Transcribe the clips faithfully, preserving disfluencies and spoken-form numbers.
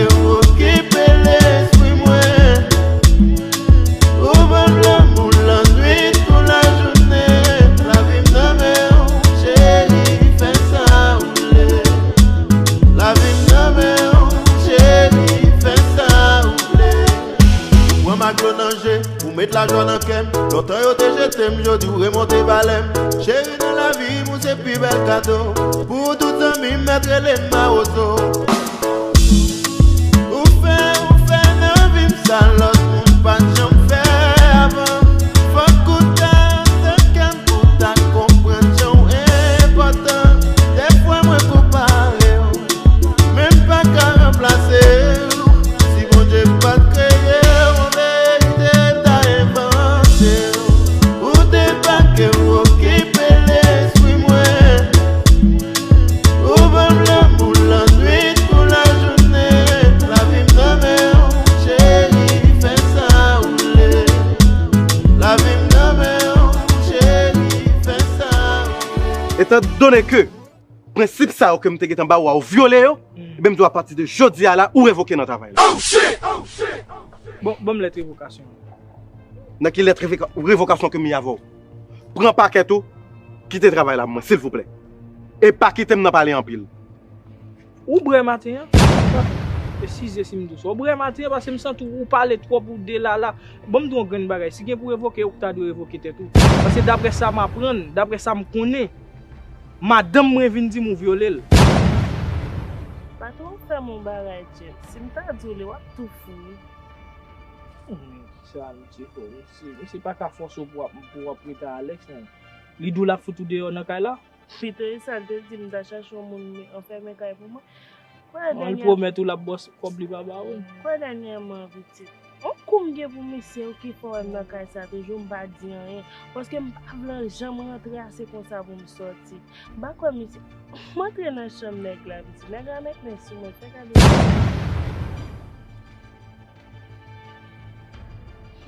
Okipe lespri mwen. Ou ban m lanmou lannwit kou lajounen. Lavi m nan men w, cheri, fè sa w vle. Lavi m nan men w, cheri, fè sa w vle. Pran m ak dlo nan je, ou met lajwa nan kè m. Lontan yo te jete m, jodi w remonte valè m. Cheri, nan lavi m, ou se pi bèl kado. Pou tout zanmi m, mèt rele m mawozo. Ou fè, ou fè nan vi m sa lòt moun pa t janm fè avan. Fòk ou ta tann kè m pou ta konprann jan w enpòtan. Dèfwa mwen konpare w, men m pa ka ranplase w. Si Bondye pa t kreye w, an verite ta envante w. Ou debake, w okipe lespri mwen. Ou ban m lanmou lannwit kou lajounen. Lavi m nan men w, cheri, fè sa w vle. Lavi m nan men w, cheri, fè sa w vle. Etan done ke prensip sa yo ke m te gentan ba ou a, ou vyole yo, ebyen, m di w, apati de jodi a la, ou revoke nan travay la. Bon, ban m lèt revokasyon. Nan ki lèt revoka-, revokasyon ke m ye avè w? Pran pakèt ou, kite travay la pou mwen, silvouplè. E pa kite m nan pale anpil. Ou bwè maten an? Eskize si m di w sa. Ou bwè maten an paske m santi w pale twòp, ou delala. Ban m di w yon grenn bagay. Si gen pou revoke, ou ta dwe revoke tèt ou. Paske daprè sa m aprann, daprè sa m konnen, madanm mwen vin di m ou vyole l. Patwon, fè m yon bagay, James. Si m ta di w li, w ap tou fou wi. Hmm, sa misye fò, misye, misye pa ka fòse w pou w ap, pou w ap rete a Alex, non. Li di w l ap fout ou deyò nan kay la? Pito e sa l te di m ta chache yon moun anfèmen kay pou mwen. Kwè dènyè pwomèt ou l ap bòs kòb li pa ba ou. Kwè dènyèman, pitit. On kou m gen pou misye wi ki fè w wè m nan kay sa toujou, m pa di anyen. Paske m pa vle janm rantre ase konsa pou m sòti. M pa kwè misye. M antre nan chanm nèg la, pitit. Nèg la met men sou mwen, fè gade.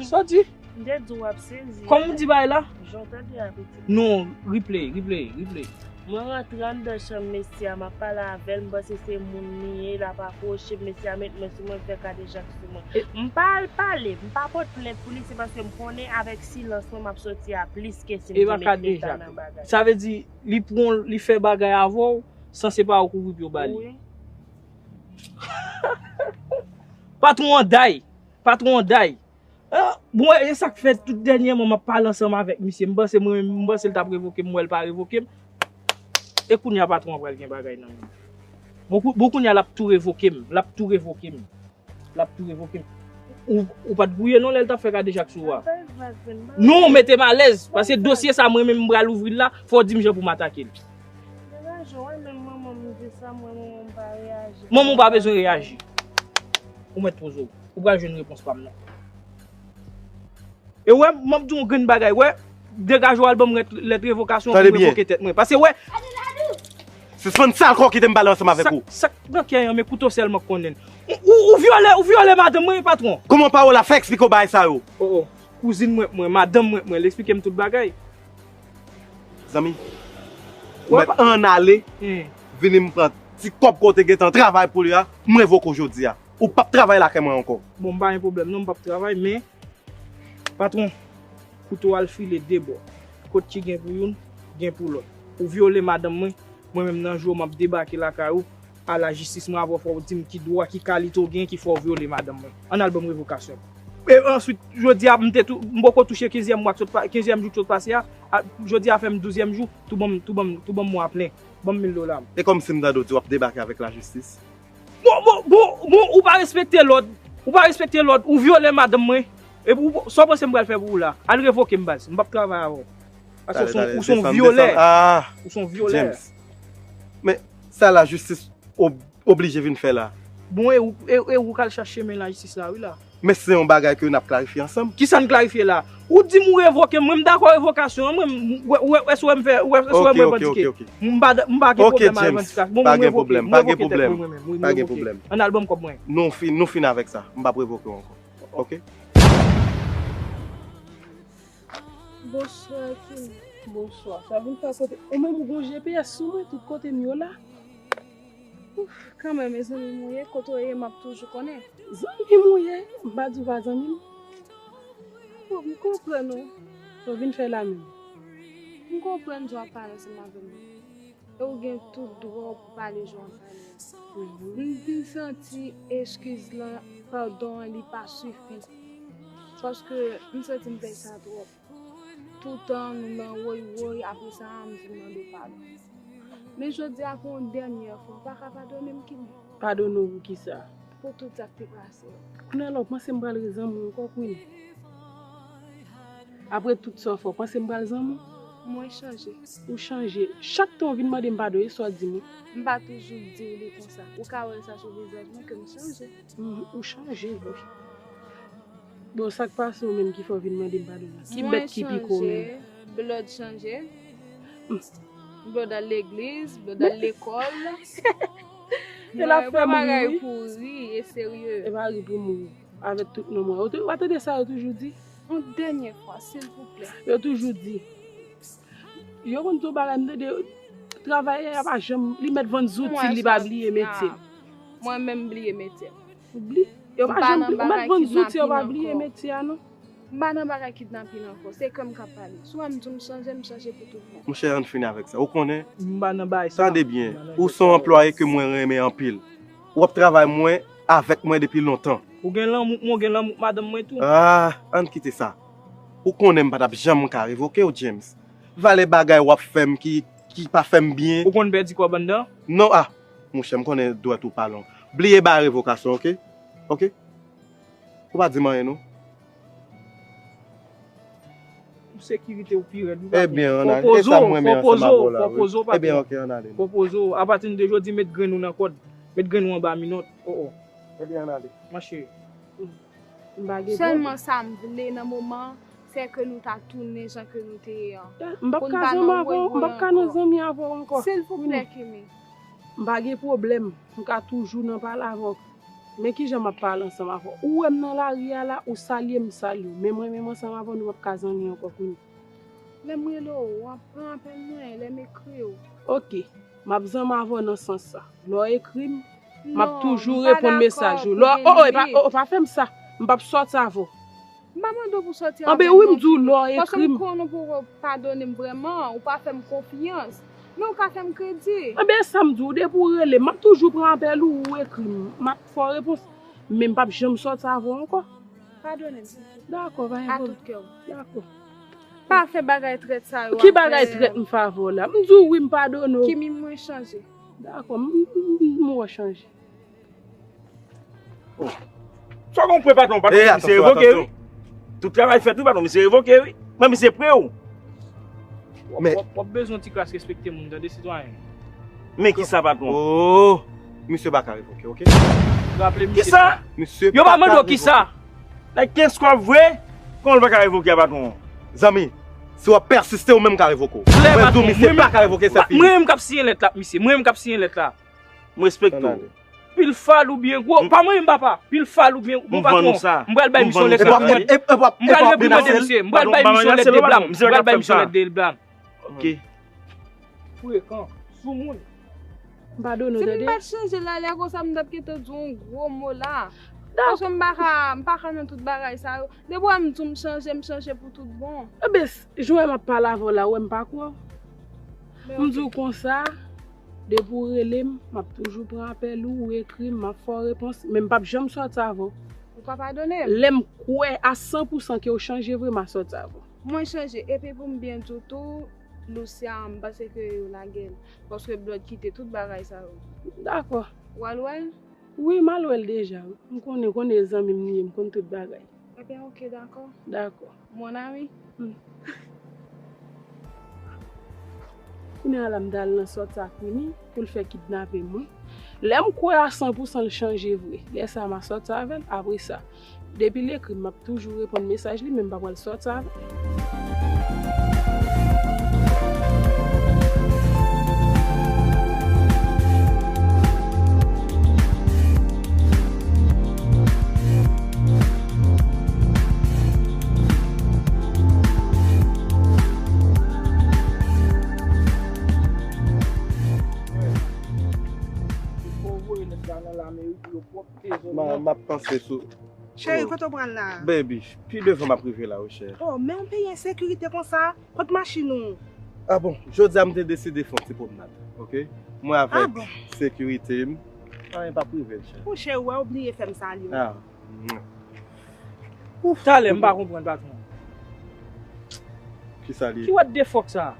Sa w di? M te di w ap sezi. Kòman w di bagay la? Jan w tande a, pitit. Non, replay, replay, replay. Mwen rantre anndan chanm mesye a, m ap pale avè l, m panse se moun li ye, l ap apwoche m, mesye a met men sou mwen, fè kadejak sou mwen. M pa al pale, m pa pot plent pou li, se paske m konnen avèk silans mwen, m ap sòti a plis ke si m te met leta nan bagay. Sa vle di, li pran, li fè bagay avè w, san se pa ou kouvri pye w ba li. Wi. Patwon an day. Patwon an day. Ah, bon, e sa k fè tout dènyèman m ap pale ansanm avèk misye. M panse mwen menm, m panse l t ap revoke m, m wè l pa revoke m. E kounye a patwon an pral gen bagay nan men m. Bon, kou-, bon, kounye a l ap tou revoke m. L ap tou revoke m. L ap tou revoke m. Ou, ou pa t gouye non lè l t ap fè kadejak sou ou a. Non, ou mete m alèz. Paske dosye sa mwen menm m pral ouvri l la, fò w di m jan pou m atake l. Degaje w, wè menm manman m di sa, mwen manman m pa reyaji. Manman w pa bezwen reyaji. Ou mèt poze w. Ou pral jwenn repons pa m nan. E wè, m ap di w yon grenn bagay, wè, degaje w al ban m lèt, lèt revokasyon pou m revoke tèt mwen. Pase wè. Sispann sal kò, kite m pale ansanm avèk ou. Sa, sa k nan kè an, men kouto sèlman k konnen. Ou, ou, ou vyole, ou vyole madanm mwen, patwon. Kòman pawòl la fè eksplike w bagay sa yo? Oh, oh. Kouzin mwen, mwen, madanm mwen, mwen, l eksplike m tout bagay. Zanmi, ou mèt ann ale, vini m pran ti kòb ke w te gentan travay pou li a, m revoke w jodi a. Ou p ap travay lakay mwen ankò. Bon, m pa gen pwoblèm non, m p ap travay, men, patwon, kouto a l file de bò. Kot ki gen pou youn, gen pou lòt. Ou vyole madanm mwen, mwen menm nan jou m ap debake lakay ou, a lajistis mwen, apre fò w di m ki dwa, ki kalite w gen ki fè w vyole madanm mwen. Ann al ban m revokasyon. E answit, jodi a, m te tou, m poko touche kenzyèm mwa k sot pa-, kenzyèm jou k sot pase a, a, jodi a fè m douzyèm jou, tou ban m, tou ban m, tou ban m mwa plen. Ban m mil dola m. E kòmsi m tande w di w ap debake avèk lajistis? Bon, bon, bon, bon, ou pa respekte lòd. Ou pa respekte lòd. Ou vyole madanm mwen. Epi w, sa w panse m pral fè pou ou la? Al revoke m, baz. M p ap travay avè w. Paske ou se yon, ou se yon vyolè. Ou se yon vyolè. James. Men, sa lajistis ob-, oblije vin fè la? Bon, e ou, e, e ou k al chache men lajistis la, wi la. Men se yon bagay ke n ap klarifye ansanm. Kisa n klarifye la? Ou di m ou revoke m, mwen m dakò revokasyon an, mwen, m, w, w, èske w wè m fè, w, èske w wè m revandike? M pa, m pa gen pwoblèm a revandikasyon. Bon, mwen m revoke, m revoke tèt mwen, mwen menm. Wi, m revoke. Ann al ban m kòb mwen. Nou fin, nou fin avèk sa. M p ap revoke w ankò. Oke? Bonswa, King. Bonswa. Sa vin fè kote? Ou menm ou gon G P S sou mwen, tout kote m yo la. Kanmenm, e zanmi m ou ye, kote w ye, m ap toujou konnen. Zanmi m ou ye, m pa di w pa zanmi m. Bon, m konprann ou. Sa w vin fè la menm? M konprann jan w ap pale ansanm avè m. E ou gen tout dwa pou pale jan w ap pale a. M vin santi eskiz lan, padon an, li pa sifi. Paske m santi m fè sa twòp. Toutan nou nan woy woy, apre sa a, m vin mande w padon. Men jodi a, pou yon dènyè fwa, ou pa ka padone m, Kimi? Padone w pou kisa? Pou tout sa k te pase yo. Kounye a la, w panse m pral ret zanmi w ankò, Queen? Apre tout sa w fè, w panse m pral zanmi w? Mwen chanje. Ou chanje. Chak tan w vin mande m padon, e sa w di m? M pa toujou di w li konsa. Ou ka wè sa sou vizaj mwen ke m chanje. Mhm, ou chanje, wi. Bon, sa k pase w menm ki fè w vin mande m padon la? Ki bèt ki pi gwo menm? Mwen chanje, Blood chanje. Blood al legliz, Blood al lekòl. E l ap fè m ri, wi. Bagay pou ri e serye. E pa ri pou m ri. Avèk tout non mwen. Ou te- w pa tande sa yo toujou di? Yon dènyè fwa, silvouplè. Yo toujou di. Yo konn di w bagay, m tande travayè a pa janm, li mèt vann zouti l, li pa bliye metye l. Mwen menm bliye metye m. Ou bli-, yo pa janm bli-, ou mèt vann zouti, yo pa bliye metye a, non. M pa nan bagay kidnapin ankò. Se kè m k ap pale. Si w wè m di w m chanje, m chanje pou tout bon. Monchè, ann fini avèk sa. Ou konnen, m pa nan bagay sa. Tande byen, ou se yon anplwaye ke mwen renmen anpil. W ap travay mwen, avèk mwen depi lontan. Ou gen lanmou pou mwen, ou gen lanmou pou madanm mwen tou. Ah, ann kite sa. Ou konnen m pa t ap janm ka revoke w, James. Valè bagay w ap fè m ki, ki pa fè m byen. Ou konn pèdi kòb anndan? Non, ah, monchè, m konnen dwèt ou pa long. Bliye bagay revokasyon, oke? Oke? Ou pa di m anyen, non. Pou sekirite w pi rèd, wi, papi. Ebyen, ann ale. E sa m renmen ansanm avè w la, wi. Fò w poze w, fò w poze w, papi. Ebyen, oke, ann ale. Fò w poze w. Apati de jodi, met grenn ou nan kòd. Met grenn ou anba minòt. O, o. Ebyen, ann ale. Mache. M pa gen pwoblèm. Sèlman sa m vle nan moman an, se ke nou ta tounen jan ke nou te ye an. M p ap ka zanmi avè w, m p ap ka nan zanmi avè w ankò. Silvouplè, Kimi. M pa gen pwoblèm, m ka toujou nan pale avè w. Men kijan m ap pale ansanm avè w? Ou wè m nan lari a la, ou salye m, m salye w. Men mwen menm ansanm avè w, nou p ap ka zanmi ankò, Queen. Lè m rele w, w ap pran apèl mwen, lè m ekri w. Oke, m ap zanmi avè w nan sans sa. Lè w ekri m, m ap toujou reponn mesaj ou. Lè w, o, o, e pa, o, o, pa fè m sa. M p ap sòti avè w. M pa mande w pou sòti avè m non. Anben wi, m di w lè w ekri m. Paske m konnen w poko padone m vrèman, ou pa fè m konfyans. Men ou ka fè m kredi. Anben sa m di w, depi w rele m, m ap toujou pran apèl ou, ou ekri m. M ap fè w repons. Men m p ap janm sòti avè w ankò. Padone m, silvouplè. Dakò, pa gen pwoblèm. A tout kè w. Dakò. Pa fè bagay trèt sa yo. Ki bagay trèt m fè avè w la? M di w wi, m padone w. Kimi, mwen chanje. Dakò, m, m, m, m wè w chanje. Oh. Sa w konn pre patwon, patwon misye revoke, wi. Tout travay fèt, wi, patwon misye revoke, wi. Mwen, misye pre w. W ap, w ap bezwen yon ti kras respekte moun, tande, sitwayen. Men kisa, patwon? Oh, misye pa ka revoke, oke? Raple misye sa. Kisa? Yo pa mande w kisa. Nèg gen skòp vre. Kòman l pa ka revoke a, patwon? Zanmi, si w ap pèsiste, ou menm ka revoke w. Mwen di w, misye pa ka revoke, se fini. Mwen menm k ap siyen lèt la, misye. Mwen menm k ap siyen lèt la. M respekte w. Pil fal ou byen gwo. Pa manyen m, papa. Pil fal ou byen gwo, patwon. M pral bay misye yon lèt la. M pral repoze misye. M pral bay misye yon lèt de blam. M pral bay misye yon lèt de blam. Ok. Frekan. Soumoun. M padone w, tande. Si m pa t chanje la, lè konsa m t ap gentan di w yon gwo mo la. Paske m pa ka, m pa ka nan tout bagay sa yo. Depi w wè m di w m chanje, m chanje pou tout bon. Ebyen, jan w wè m ap pale avè w la, ou wè m pa kwè w. M di w konsa, depi w rele m, m ap toujou pran apèl ou, ou ekri m, m ap fè w repons, men m p ap janm sòti avè w. Ou pa padone m? Lè m kwè a san pou san ke w chanje vre, m a sòti avè w. Mwen chanje, epi pou m byen di w tou, Lucia, m panse ke yo lage l, paske Blood kite tout bagay sa yo. Dakò. W al wè l? Wi, m al wè l deja. M konnen, konnen e zanmi m li ye, m konn tout bagay. Ebyen, ok, dakò. Dakò. Mon ami. Hmm. Kounye a la, m t al nan sòti ak Winnie pou l fè kidnape m, wi. Lè m kwè a san pou san l chanje vre, lè sa a, m a sòti avè l. Apre sa, depi l ekri m, m ap toujou reponn mesaj li, men m pa pral sòti avè l. M a- m ap panse sou. Cheri, kote w pral la? Baby, pi devan m ap rive la, wi, cheri. Oh, men yon peyi ensekirite konsa. Kot machin ou? Ah bon, jodi a m te deside fè yon ti pwomnad, ok? Mwen avèk bon? Sekirite m, anyen p ap rive l, cheri. Ou cheri, wè, oubliye fè m salye w. Ah. Talè, m pa konprann, patwon. Kisa li Ki ye? What the fuck sa?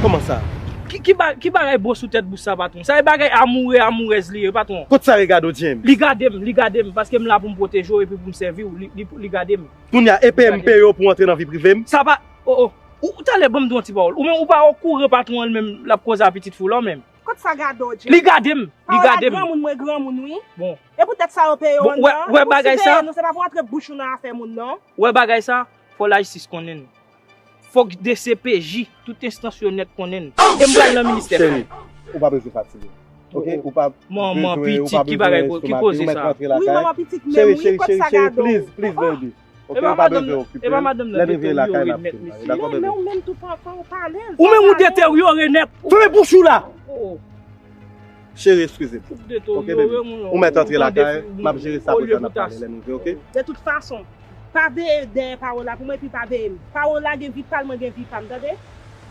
Kòman sa? Ki, ki, ba, ki bagay bo sou tèt bouch sa, patwon? Sa e bagay amoure, amourèz li ye, patwon. Kot sa regade w, James? Li gade m, li gade m, paske m la pou m pwoteje w epi pou m sèvi w, li, li, li gade m. Kounye a, e peye m peye w pou w antre nan vi prive m? Sa pa, oh, oh. Ou talè ban m di yon ti pawòl. Ou menm ou pa okouran patwon an li menm l ap koze a pitit fi w la menm. Kot sa gade w, James? Li gade m, li Pawòl a gade m. Granmoun mwen granmoun wi. Bon, E poutèt sa yo peye w Bon, wè- anndan. wè Pou bagay sa? siveye nou, se pa pou antre bouch ou nan afè moun non. Wè bagay sa, fò lajistis konnen n. Fòk D C P J, tout enstans yo nèt konnen n. E m pral nan ministè. Cheri, ou pa bezwen fatige. Ok? Ou pa Manman bezwen- ou pitit, pa ki bezwen bagay ko- ki estomake, koze ou mèt sa? Rantre Wi, lakay. Manman pitit menm Cheri, wi, cheri, kot cheri, sa cheri, gade w? Please, please, baby. Ok, E pa ou pa madanm- bezwen okipe. e pa madanm nan Lè nou veye deteryore lakay n ap nèt, fini. mesye. Dakò, Men baby? men ou menm tou pa pa w pale l. Ou menm ou deteryore nèt. Fèmen bouch ou la! Oh, Cheri, eskize m. ou deteryore Ok, baby. moun. Ou mèt antre lakay, m ap jere sa apre sa n ap pale lè nou veye, ok? De tout fason, pa veye dèyè pawòl la pou mwen epi pa veye m. Pawòl la gen vi pa l, mwen gen vi pa m, tande?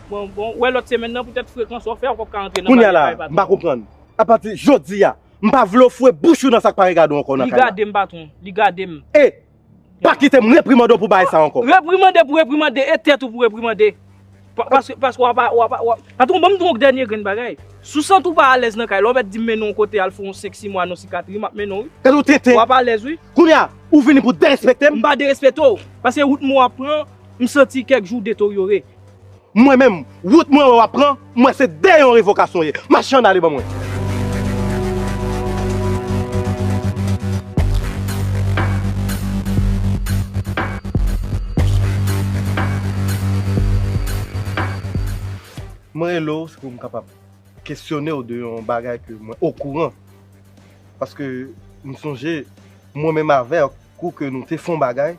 Bon, bon, wè lòt semèn nan poutèt frekans w ap fè, w p ap ka antre nan Kounye a bagay la, pa m pa konprann. Apati jodi a, m pa vle w foure bouch ou nan sa k pa regade w ankò nan Li kay la. Gade m, patwon. Li gade m. E, pa kite m reprimande w pou bagay sa ankò. Reprimande pou reprimande, e tèt ou pou reprimande. Pa- Paske, paske w ap, w ap, w ap, patwon, ban m di yon dènye grenn bagay. Si w santi w pa alèz nan kay la, w mèt di m mennen w yon kote al fè yon senk sis mwa nan sikatri, m ap mennen w wi. Gade w tenten. W ap alèz wi. Kounye a, ou vini pou derespekte m? M pa derespekte w. Paske wout mwen w ap pran, m santi kèk jou w deteryore. Mwen menm, wout mwen wè w ap pran, mwen se dèyè yon revokasyon ye. Mache ann ale ban mwen. Mwen rele w, se pou m kapab kesyone w de yon bagay ke mwen okouran. Paske m sonje, mwen menm avè w, kou ke nou te fè yon bagay,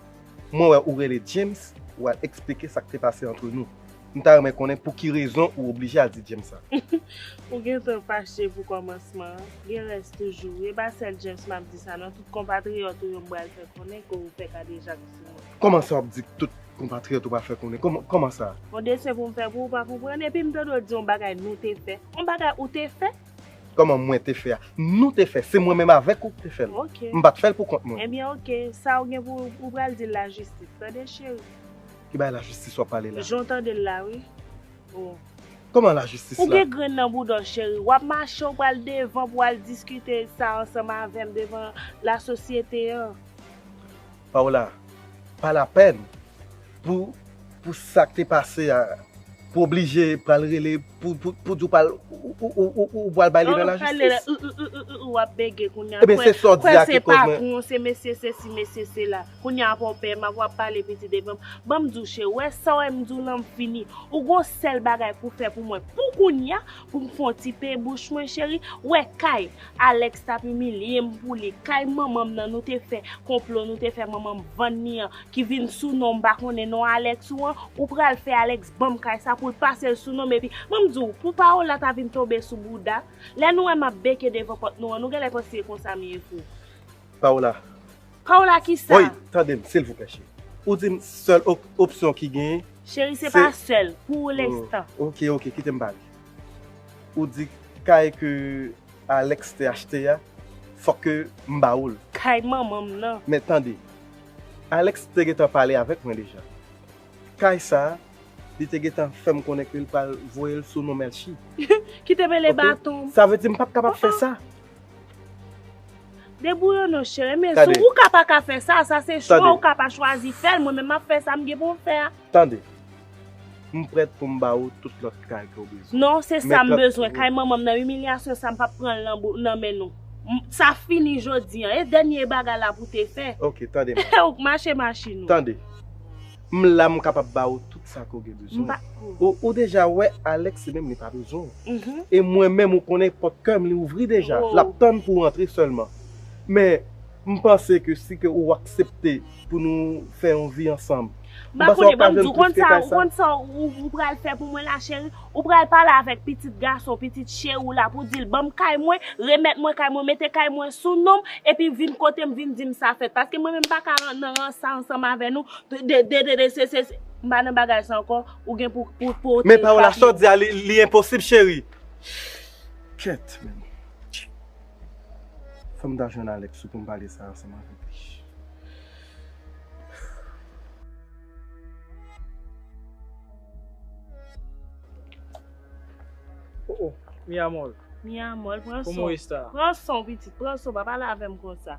mwen wè ou rele James, ou al eksplike sa k te pase antre nou. M ta renmen konnen pou ki rezon ou oblije al di James sa. Ou gentan fache pou kòmansman an. Gen rès toujou. E pa sèl James m ap di sa non. Tout konpatriyòt ou yo m pral fè konnen ke ou fè kadejak sou mwen. Kòman sa w ap di tout konpatriyòt ou pral fè konnen? Kòman, kòman sa? Bon, deswè pou m fè pou ou pa konprann. Epi m tande w di yon bagay nou te fè. Yon bagay ou te fè? Kòman mwen te fè a? Nou te fè. Se mwen menm avèk ou ki te fè l. Ok. M pa t fè l pou kont mwen. Ebyen, ok. Sa ou gen pou ou pral di l lajistis. Tande, cheri. Ki bagay lajistis w ap pale la? Jan w tande l la, wi. Oh. Kòman lajistis Ou la? Gen grenn nan bouda w, cheri. W ap mache, ou pral devan pou w al diskite sa ansanm avè m devan lasosyete an. Paola, pa lapèn pou, pou sa k te pase a, pou oblije pral rele, pou, pou, pou di w pral, ou, ou, ou, ou, ou pral bay li nan Ou pral rele, lajistis. ou, ou, ou, ou, ou ap bege kounye a. Ebyen, se sa w di a ki koz mwen. Kwè se patwon, se mesye sesi, mesye sela. Kounye a pa w pè, m ap w ap pale piti devan m. Ban m di w, cheri, wè sa w wè m di w lan m fini. Ou gon sèl bagay pou fè pou mwen. Pou kounye a, pou m fè yon ti peye bouch mwen, cheri. Wè kay Alex t ap imilye m pou li. Kay manman m nan nou te fè konplo, nou te fè manman m vann li an, ki vin sou non m pa konnen non Alex ou an. Ou pral fè Alex ban m kay sa pou l pase l sou non m epi ban m di w, pou Paola ta vin tonbe sou bouda. Lè nou wè m ap beke devan pòt nou an, nou genlè panse se konsa m ye fou. Paola. Paola kisa? Woy, tande m, silvouplè, cheri. Ou di m sèl op- opsyon ki genyen. Cheri, se Se- pa sèl, pou lenstan. Ok, ok, kite m pale. Ou di kay ke Alex te achte a, fòk ke m ba ou l. Kay manman m nan. Men tande, Alex te gentan pale avèk mwen deja. Kay sa, li te gentan fè m konnen ke l pral voye l sou non Melchi. Ki te mele Ok? baton. Sa vle di m p ap kapab fè sa. Debouye w non, cheri. Men Tande. si ou ka pa ka fè sa, sa se chwa, Tande. Ou ka pa chwazi fè l. Mwen menm m ap fè sa m gen pou m fè a. Tande. M prèt pou m ba ou tout lòt kay ke w bezwen. Non, se sa m Men bezwen. Kay manman m nan imilyasyon sa m p ap pran l nan bou- nan men nou. M- Sa fini jodi an. E dènye bagay la pou te fè. Ok, tande m. Ou k mache machin ou. Tande. M la m kapab ba ou tout sa ke w gen bezwen. M pa- Ou, ou deja wè Alex li menm li pa bezwen w. Mhm. E mwen menm ou konnen pòt kè m li ouvri deja. Oh. L ap tann pou w rantre sèlman. Men m panse ke si ke ou aksepte pou nou fè yon vi ansanm, M pa konnen, ban m di w, ou konn sa, ou konn sa ou, ou pral fè pou mwen la, cheri? Ou pral pale avèk pitit gason, pitit cheri w la, pou di l ban m kay mwen, remèt mwen kay mwen, mete kay mwen sou non m, epi vin kote m, vin di m sa fèt. Paske mwen menm m pa ka nan ran sa ansanm avè nou. De, de, de, de, se, se, se, m pa nan bagay sa ankò, ou gen pou, pou, pou. Men pawòl la, sa w di a, li, li enposib, cheri. Kèt, men. Fò m ta jwenn Alex pou m pale sa ansanm avèk li. Oh, oh, mi amor. Mi amor, pran son. Pran son, pitit, pran son, pa pale avè m konsa.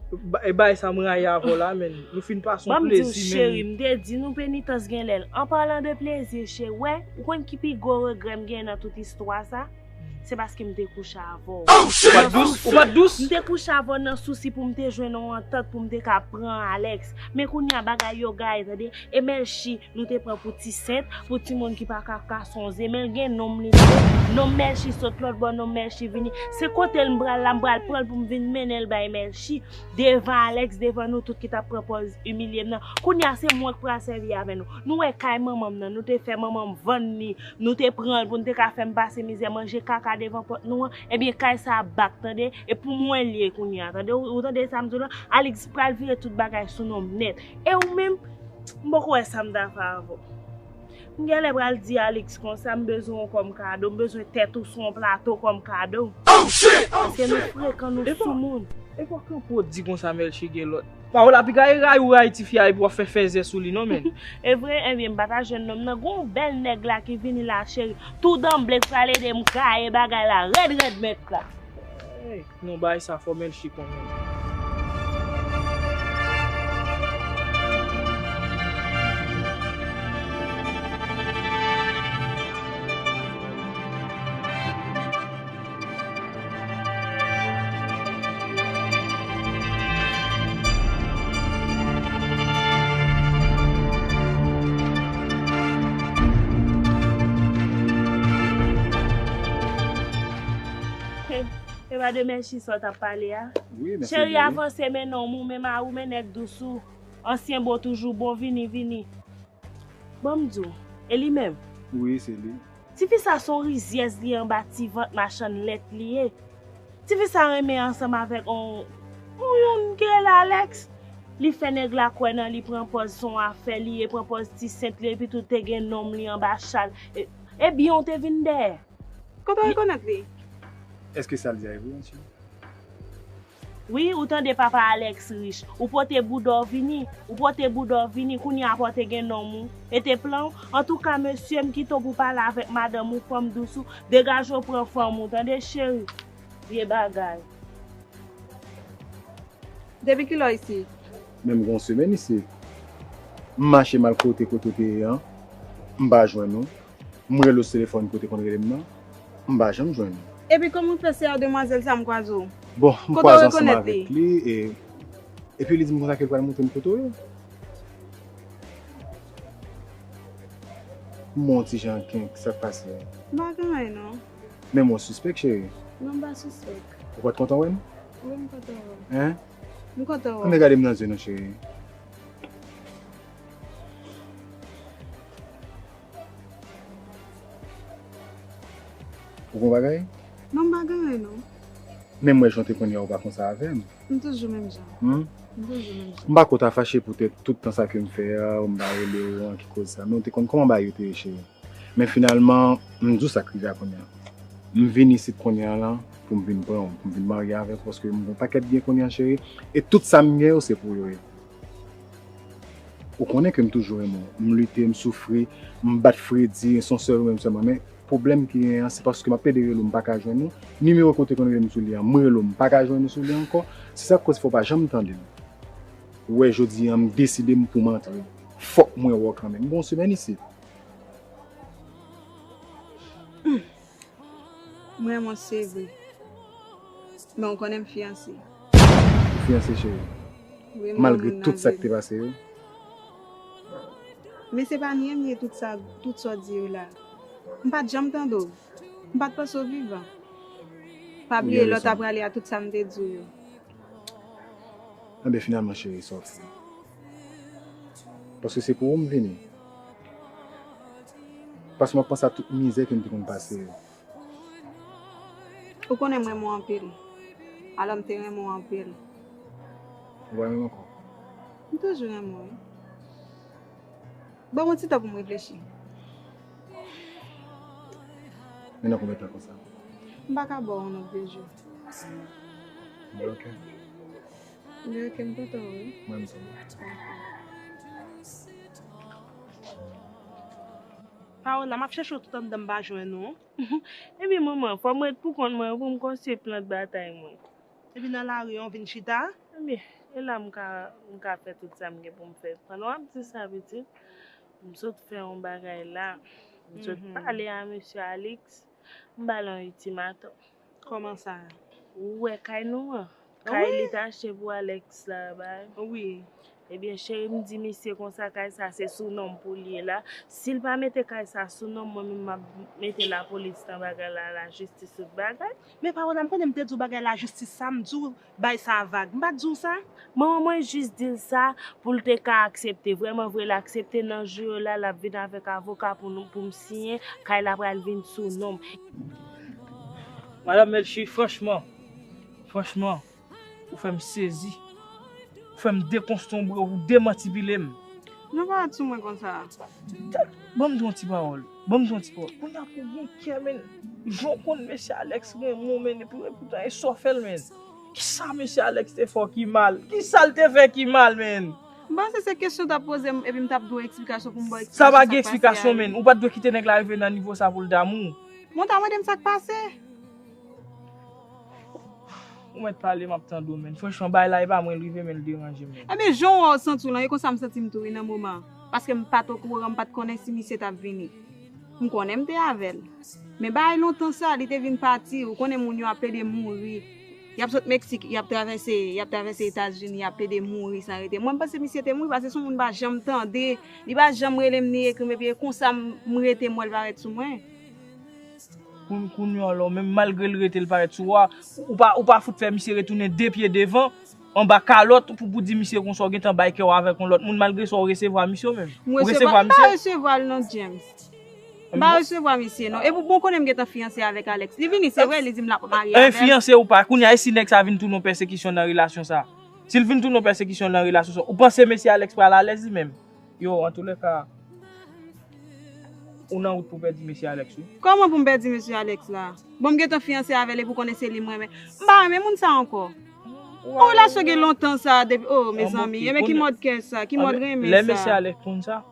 Ba-, e bay sa m rayi avè w la, men. Nou fin pase yon plezi, men. Ban m di w, cheri, m te di nou penitans gen lè l. An palan de plezi, cheri, wè, ou konn ki pi gwo regrè m gen nan tout istwa sa? Se paske m te kouche avè w. Ou pa t dous? Ou pa t dous? M te kouche avè w nan sousi pou m te jwenn yon antant pou m te ka pran Alex. Men kounye a bagay yo gaye, tande. E Melchi, nou te pran pou ti sent, pou timoun ki pa ka, ka sonje. Men l gen nonm li tou. Nonm Melchi sot lòt bò, nonm Melchi vini. Se kote l m pral la, m pral pran l pou m vin mennen l bay Melchi. Devan Alex, devan nou tout ki t ap pran pòz imilye m nan. Kounye a, se mwen k pral sèvi avè nou. Nou wè kay manman m nan, nou te fè manman m vann li. Nou te pran l pou n te ka fè m pase mizè, manje kaka devan pòt nou an. Ebyen, kay sa a bak, tande? E pou mwen l ye kounye a, tande? Ou, ou tande sa m di w la? Alex pral vire tout bagay sou non m nèt. E ou menm, m poko wè sa m ta fè avè w. M genlè pral di Alex konsa, m bezwen w kòm kado, m bezwen tèt ou sou yon plato kòm kado. Paske nou frekan, nou soumoun. E pa kanpe w di konsa, Melchi gen lòt. Pawòl la pi gaye rayi ou rayi tifi a epi w ap fè fèzè sou li non, men. E vre, ebyen, m pa ta jwenn nonm nan. Gon bèl nèg la ki vini la, cheri. Tou danble k pral ede m gaye bagay la rèd, rèd, mèt la. Ey, non, bagay sa fò Melchi konnen. E pa de Melchi sa w t ap pale a? Wi, men se li. Cheri, avanse, men non, ou menm a ou, men nèg dous ou. Ansyen bon toujou bon, vini, vini. Ban m di w, e li menm? Wi, se li. Tifi sa se yon rizyèz li anba ti vant machann lèt li ye. Tifi sa renmen ansanm avèk on, on youn ki rele Alex. Li fè nèg la kwè nan li, pran pòz se yon afè li ye, pran pòz ti sent li, epi tou te gen nonm li anba chal. E, e byen w te vin dèyè. Kote w rekonèt li? Èske sa l di a e vre, ansyen? Wi, ou tande papa Alex rich. Ou pote bouda w vini. Ou pote bouda w vini. Kounye a pòte gen nonm ou. E te plan w. Antouka, mesye, m kite w pou pale avèk madanm ou, fanm dous ou. Degaje w pran fanm ou, tande, cheri? Vye bagay. Depi kilè w isit? Menm gen yon semèn isit. M mache m al kote, kote w te ye an. M pa jwenn ou. M rele w sou telefòn kote w konn rele m nan, m pa janm jwenn ou. Epi kòman w fè se a demwazèl sa m kwaze w? Bon, m kwaze ansanm avèk li, e, epi li di m konsa ke l pral montre m foto yo. M wè yon ti jan kenk, sa k pase? M pa gen anyen non. Men m wè w sispèk, cheri. Non, m pa sispèk. Ou pa t kontan wè m? Wi, m kontan wè w. Hein? M kontan wè w. Ann gade m nan zye non, cheri. Ou gon bagay? Non, m pa gen anyen non. Men m wè jan w te konn ye a, ou pa konsa avè m. M toujou menm jan. Hmm? M toujou menm jan. M pa ko ta fache poutèt tout tan sa ke m fè a, m pa rele w an ki koz sa. Men w te konn kòman bagay yo te ye, cheri. Men finalman, m di w sa k rive a kounye a. M vin isit kounye a la pou m vin pran w, pou m vin marye avèk ou, paske m gon pakèt byen kounye a, cheri. E tout sa m gen yo, se pou yo ye. Ou konnen ke m toujou renmen w. M lite, m soufri, m bat fredi, se yon sèl ou menm sèlman. Men pwoblèm ki genyen an, se paske m ap plede rele w, m pa ka jwenn ou. Nimewo ke w te konn rele m sou li an, m rele w, m pa ka jwenn ou sou li ankò. Se sa k koz fè w pa janm tande m. Ou wè, jodi a, m deside m pou m antre. Fòk mwen wè w kanmenm. M gon semèn isit. M renmen w, se vre. Men w konnen m fiyanse. Ou fiyanse, cheri? Wi, m gon moun nan vi m. Malgre tout sa k te pase yo? Men se pa nye m ye tout sa, tout sa w di yo la. M pa t janm tande w. M pa t panse w vivan. Pa bliye lè w t ap prale a, tout sa m te di w yo. Enben, finalman, cheri, sa w fè? Paske se pou ou m vini. Paske m ap panse a tout mizè ke m te konn pase yo. Ou konnen m renmen w anpil. Alò m te renmen w anpil. Ou pa renmen m ankò? M toujou renmen w, wi. Ban m yon ti tan pou m reflechi. Men nan konbyen tan konsa? M pa ka ba w yon lòt de jou. Bloke. Bloke, m kontan, wi. Mwen menm tou. Paola, m ap chèche w tout anndan, m pa jwenn ou. Ebyen manman, fò m ret pou kont mwen pou m konstwi plan de batay mwen. Epi nan lari an w vin chita? Ebyen, e la m ka, m ka fè tout sa m gen pou m fè. Pandan w ap di sa pitit, m sot fè yon bagay la. M sot pale a mesye Alex, m ba l yon iltimatòm. Kòman sa? Ou wè kay nou an? Kay li t achte pou Alex la bay. Wi. Ebyen cheri, m di misye konsa kay sa se sou non m pou l ye la. Si l pa mete kay sa sou non m, mwen menm m ap mete lapolis nan bagay la, lajistis, tout bagay. Men Paola, m konnen m te di w bagay lajistis sa, m di w bay sa vag. M pa t di w sa? Manman mwen jis di l sa pou l te ka aksepte. Vrèman vre l aksepte, nan jou yo la l ap vin avèk avoka pou nou, pou m siyen, kay la pral vin sou non m. Madanm Melchie, franchman, franchman, ou fè m sezi. Ou fè m dekonstonbre, ou demantibile m. Non, pa ret sou mwen konsa. Ban m di yon ti pawòl. Ban m di yon ti pawòl. Kounye a pou gen kè, men. Jan w konn mesye Alex renmen w, men, epi, epoutan e sa w fè l, men. Kisa mesye Alex te fè w ki mal? Kisa l te fè ki mal, men? M panse se kesyon w t ap poze m, epi m t ap ba w eksplikasyon pou m ba w eksplikasyon. Sa pa gen eksplikasyon, men. Ou pa t dwe kite nèg la rive nan nivo sa pou l damou w. Bon, w ta mande m sa k pase? Ou mèt pale, m ap tande w, men. Franchman, bagay la, e pa mwen l rive, men l deranje m, men. Ebyen, jan w wè w santi w lan, e konsa m santi m tou, wi, nan moman an. Paske m pa t okouran, m pa t konnen si misye t ap vini. M konnen m te avè l. Men bagay lontan sa, li te vin pati, ou konnen moun yo ap plede mouri. Y ap sot Meksik, y ap travèse, y ap travèse Etazini, y ap plede mouri san rete. Mwen, m panse misye te mouri, paske se yon moun m pa janm tande. Li pa janm rele m ni ekri m, epi e konsa m, m rete m wè l parèt sou mwen. Koun-, kounye a la, menm malgre l rete l parèt sou ou a, ou pa, ou pa fout fè misye retounen de pye devan, anba kalòt, pou, pou di misye konsa w gentan bay kè w avèk yon lòt moun, malgre sa w resevwa misye w menm. Ou resevwa misye? M pa resevwa l non, James. M pa resevwa misye non. Epi bon, ou konnen m gentan fiyanse avèk Alex. Li vini, se vre, li di m l ap marye avè m. Fiyanse ou pa, kounye a, e si nèg sa vin tounen yon pèsekisyon nan relasyon sa? Si l vin tounen yon pèsekisyon nan relasyon sa, ou panse mesye Alex pral alèz li menm? Yo, antoulèka, ou nan wout pou pèdi mesye Alex, wi. Kòman pou m pèdi mesye Alex la? Bon, m gentan fiyanse avè l epi w konnen se li m renmen. M pa renmen moun sa ankò. Yon relasyon gen lontan sa depi, oh, mezanmi. Ebyen ki mòd kè sa? Ki mòd renmen sa? Lè mesye Alex konn sa,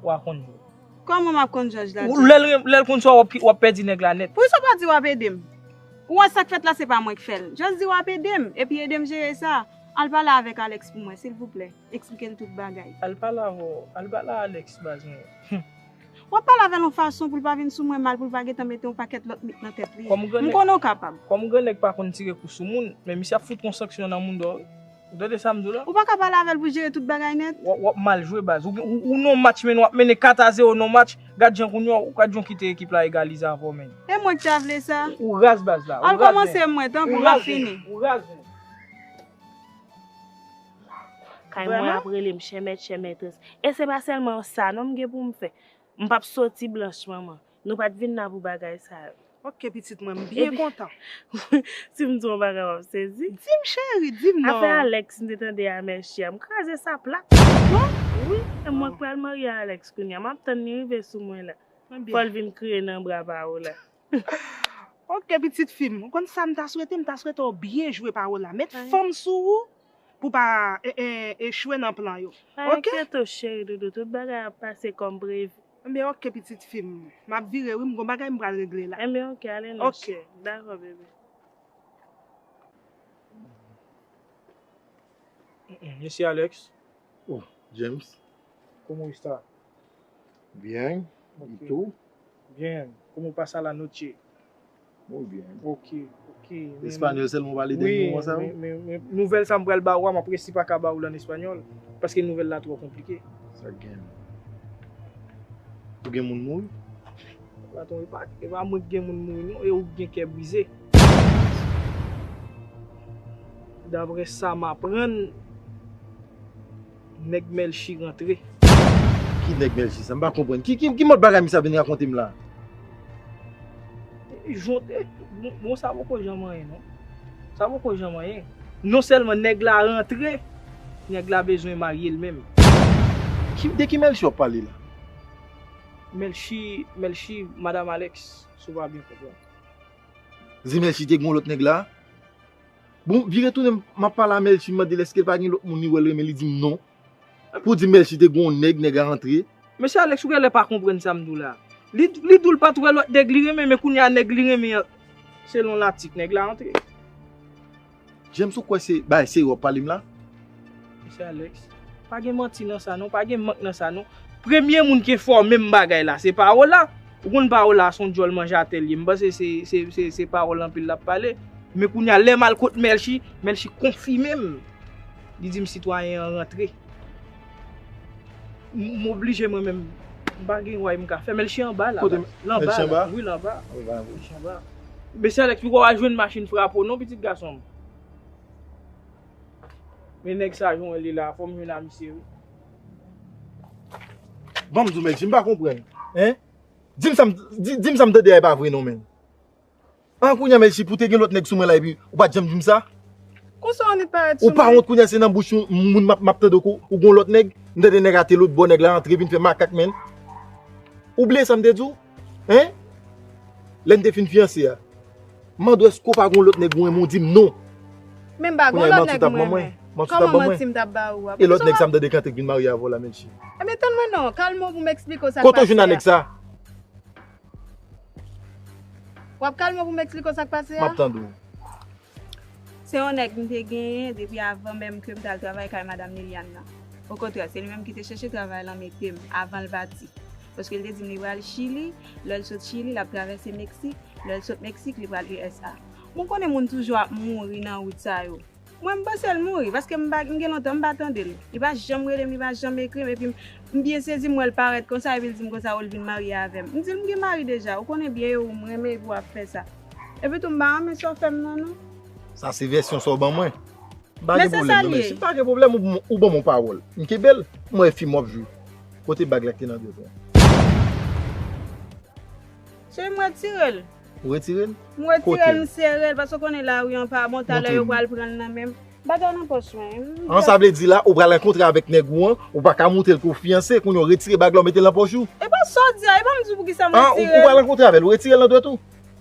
w a konn jòj. Kòman m ap konn jòj la, James? Lè l, lè l konn sa, w ap, w ap pèdi nèg la nèt. Poukisa w pa di w ap ede m? Ou wè sa k fèt la, se pa mwen k fè l. Just di w ap ede m, epi ede m jere sa. Al pale avèk Alex pou mwen, silvouplè. Eksplike l tout bagay. Al pale avè w, al pale a Alex, baz mwen. W ap pale avè l yon fason pou l pa vin sou mwen mal, pou l pa gentan mete yon pakèt lòt mit nan tèt li. M konnen w kapab. Kòm grannèg pa konn tire kou sou moun, men misye ap fout yon sanksyon nan mouda w, wi. Ou tande sa m di w la? Ou pa ka pale avè l pou jere tout bagay nèt? W ap, w ap mal jwe, baz. Ou, ou, ou nan yon match, men w ap mennen kat a zewo nan yon match. Gad jan kounye a, gad jan w kite ekip la egalize avè w, men. E mwen ki ta vle sa. Ou raz, baz la. Al kòmanse mwen, tanpri, m ap fini. Ou raz, men. Ou raz, men. Kay mwen ap rele m chèmèt, chèmètrès. E se pa sèlman sa non m gen pou m fè. M p ap soti blanch, manman. Nou pa t vin la pou bagay sa yo. Ok, pitit mwen, m byen kontan. Si m di w yon bagay, w ap sezi. Di m, cheri, di m non. Afè Alex, m te tande a Melchie a, m kraze sa plat. Bon? Wi, e mwen k pral marye a Alex kounye a. M ap tann li rive sou mwen la. Fò l vin kriye nan bra pa w la. Ok, pitit fi m. Ou konn sa m ta swete? M ta swete w byen jwe pa w la. Met fanm sou ou pou w pa e, e, echwe nan plan yo. Pa enkyete w, cheri doudou. Tout bagay ap pase kòm previ. Ebyen, ok, pitit fi m. M ap vire, wi. M gon bagay m pral regle la. Ebyen, ok, ale non, cheri. Dakò, bebe. Mesye Alex. Oh, James. ¿Cómo está? Bien. ¿Y tú? Bien. ¿Cómo pasa la noche? Muy bien. Ok, ok. Espanyòl sèlman w pale dènye moman sa yo? Men, men, men nouvèl sa m pral ba ou a, m ap resi pa ka ba ou l an espanyòl. Paske nouvèl la twò konplike. Sa k gen? Ou gen moun mouri? Patwon, e pa, e pa mwen k gen moun mouri non, e ou k gen kè brize. Daprè sa m aprann, nèg Melchie rantre. Nèg Melchie sa, m pa konprann. Ki, ki, ki mòd bagay misye ap vin rakonte m la? Jon, bon, bon, sa poko janm anyen, non. Sa poko janm anyen. Non sèlman nèg la rantre, nèg la bezwen marye l menm. Ki, de ki Melchie w ap pale la? Melchie, Melchie, madanm Alex, si w pa byen konprann. Di Melchie te gen yon lòt nèg la? Bon, vire tounen, m ap pale a Melchie, m mande l èske l pa gen lòt moun li wè l renmen, li di m non. Pou di Melchie te gen yon nèg, nèg a rantre. Mesye Alex, ou genlè pa konprann sa m di w la. Li, li di w l pa t wè lòt nèg li renmen, men kounye a nèg li renmen an, selon latik, nèg la rantre. James, ou kwè se bagay serye w ap pale m la? Mesye Alex, pa gen manti nan sa non, pa gen mank nan sa non. Premye moun ki enfòme m bagay la, se Paola. Ou konn Paola se yon djòl manje atè l ye. M panse se, se, se, se pawòl anpil l ap pale. Men kounye a, lè m al kot Melchie, Melchie konfime m. Li di m sitwayen an rantre. M, m oblije mwen menm, m pa gen way m ka fè. Melchie anba la. Kote baz. L anba Melchie la. Anba? Wi, l anba. Anba, wi. Melchie anba. Mesye Alex, poko w al jwenn machin frape w non, pitit gason m. Men nèg sa jwenn li la, fò m jwenn a misye wi. Ban m di w, Melchie, m pa konprann. Hein? Di m sa m, di, di m sa m tande a e pa vre non, menn. An, kounye a, Melchie, pou te gen lòt nèg sou mwen la, epi ou pa t janm di m sa? Konsa w annik parèt sou mwen. Ou pa wont kounye a, se nan bouch yon moun m ap, m ap tande ou, ou gon lòt nèg, m tande nèg a te lòt bò, nèg la rantre vin fè makak, menn. Ou bliye sa m te di w? Hein? Lè n te fin fiyanse a. M mande w èske w pa gon lòt nèg ou renmen, ou di m non. Men m pa gon lòt nèg mwen renmen. Kòman manti m t ap ba ou a? E lòt nèg sa m tande k antre k vin marye avè w la, Melchie? Ebyen, tann mwen non, kalme w pou m eksplike w sa k pase a. Kote w jwenn a nèg sa? W ap kalme w pou m eksplike w sa k pase a? M ap tande w. Se yon nèg m te genyen depi avan menm ke m t al travay kay madanm Liliane nan. Okontrè, se li menm ki te chèche travay lan mete m avan l pati. Paske l te di m li pral Chili, lè l sot Chili, l ap travèse Meksik, lè l sot Meksik, li pral U S A. Bon, konnen moun toujou ap mouri nan wout sa yo. Mwen, m panse l mouri, paske m pa, m gen lontan m pa tande l. Li pa janm rele m, li pa janm ekri m, epi m, m byen sezi, m wè l parèt konsa, epi l di m konsa, o, l vin marye avè m. M di l, m gen mari deja, ou konnen byen e ou m renmen, epi w ap fè sa. Epi tou, m pa renmen sa w fè m nan, non. Sa se vèsyon sa w ban mwen. M pa gen pwoblèm, non, men si m pa gen pwoblèm, ou, ou ban m yon pawòl. M kenbe l, m wè fi m w ap jwe. Kote bag la ki te nan dwèt ou an? Cheri, m retire l. Ou retire l? M retire l, m sere l, paske w konnen lari an pa bon, talè yo pral pran l nan men m. M pa t wè nan pòch mwen. An, sa vle di la, ou pral rankontre avèk nèg ou an, ou pa ka montre l ke w fiyanse, kounye a w retire bag la, w mete l nan pòch ou? E pa sa w di a, e pa m di w poukisa m retire l. An, ou, ou pral rankontre avè l, ou retire l nan dwèt ou?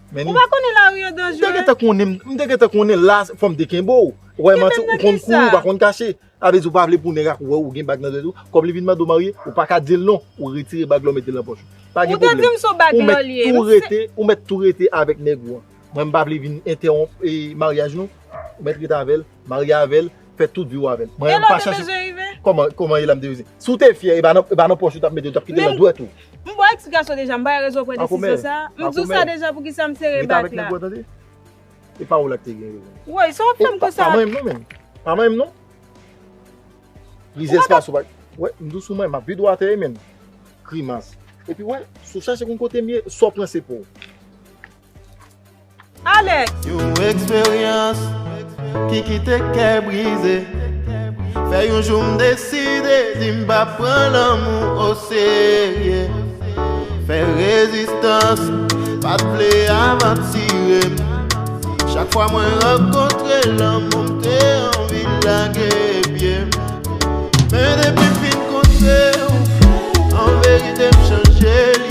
Men ou pa konnen lari an danjere. M te gentan konnen, m te gentan konnen la, fò m te kenbe w. Ou wè manti, ou konn kouri, ou pa konn kache. Sa vle di ou pa vle pou nèg ak wè ou gen bag nan dwèt ou. Kòm li vin mande w marye, ou pa ka di l non. Ou retire bag la, ou mete l nan pòch ou. Pa gen pwoblèm. Ou te di m se yon bag lan l ye. Ou mèt tou rete, ou mèt tou rete avèk nèg ou an. Mwen, m pa vle vin entèwonp, e, maryaj nou. Ou mèt rete avè l, marye avè l, fè tout vi w avè l. Mwen, m pa chache. Kòman, kòman e la m te bezwen? Si w te fyè, e pa nan, e pa nan pòch ou t ap mete, ou t ap kite l nan dwèt ou. M ba w eksplikasyon deja, m bay rezon w pran desizyon sa. M di w sa deja poukisa m sere bag la. Rete avèk nèg ou an, tande? E pa ou la ki te gen rezon. Woy, sa w ap fè m konsa? Pa manyen m non, menm. Pa manyen m non. Plizyè espas ou pa. Wè, m di w sou mwen, m ap vide w atè, menm. Grimas. Epi wè, si w chache konn kote m ye, sa w pran se pou w. Alex! Yon eksperyans ki kite kè brize. Fè yon jou m deside di m p ap pran lanmou oserye. Fè rezistans, pa t vle avatire m. Chak fwa mwen rankontre lanmou, m te anvi lage pye m. Men depi m fin kontre w, an verite m chanje li.